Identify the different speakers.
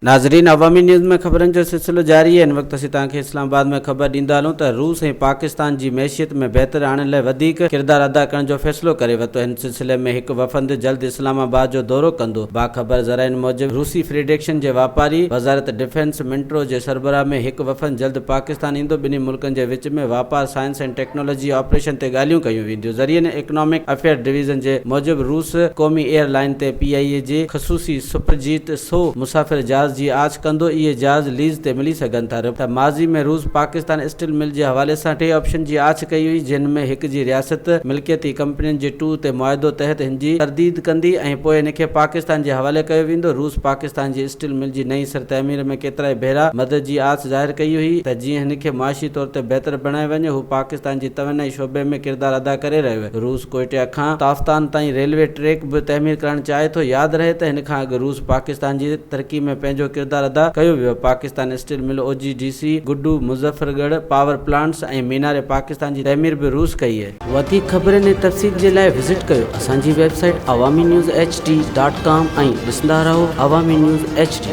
Speaker 1: ناظرين عوامي نيوز ۾ خبرن جو سلسلو جاري آهي هن وقت اسين توهان کي اسلام آباد ۾ خبر ڏيندا هلون ته روس ۽ پاڪستان جي معيشيت ۾ بهتري آڻڻ لاء وڌيڪ ڪردار ادا ڪرڻ جو فيصلو ڪري ورتو هن سلسلي ۾ هڪ وفند جلد اسلام آباد جو دورو ڪندو باخبر ذرائعن موجب روسي فريڊريشن جي واپاري وزارت ڊفينس منٽرو جي سربراهه ۾ هڪ وفد جلد پاڪستان ايندو ٻنهي ملڪن جي وچ ۾ واپار سائنس ۽ ٽيڪنالاجي آپريشن تي ڳالهيون ڪيون وينديون ذريعن اڪنامڪ افيئر ڊويزن جي موجب روس قومي ايئر لائن تي پي آء اي جي خصوصي سپرجيٽ 100 مسافر جهاز جي آڇ ڪندو، اهي جهاز ليز تي ملي سگهن ٿا. رپورٽ ته ماضي ۾ روس پاڪستان اسٽيل مل جي حوالي سان ٽي آپشن جي آڇ ڪئي هئي، جن ۾ هڪ جي رياست ملڪيتي ڪمپنين جي ٽو تي معاهدو تحت هن جي ترديد ڪندي ۽ پوء هن کي پاڪستان جي حوالي ڪيو ويندو. روس پاڪستان جي اسٽيل مل جي نئين سر تعمير ۾ ڪيترائي ڀيرا مدد جي آڇ ظاهر ڪئي هئي ته جيئن هن کي معاشي طور تي بهتر بڻايو وڃي، هو پاڪستان جي توانائي شعبي ۾ ڪردار ادا ڪري رهيو آهي. روس ڪوئٽيا کان تافتان تائين ريلوي ٽريڪ به تعمير ڪرائڻ چاهي ٿو. ياد رهي ته هن کان اڳ روس پاڪستان جي ترقي ۾ پنهنجو ڪردار ادا ڪيو ويو. Pakistan steel mill, O G D C, Guddu, Muzaffargarh power plants ۽ Minar Pakistan جي تعمير به روس ڪئي. وڌيڪ خبرن ۽ تفصيل جي لاء وزٽ ڪيو اسان جي website Awami news H D dot com ۽ ڏسندا رهو عوامي نيوز ايڇ ڊي.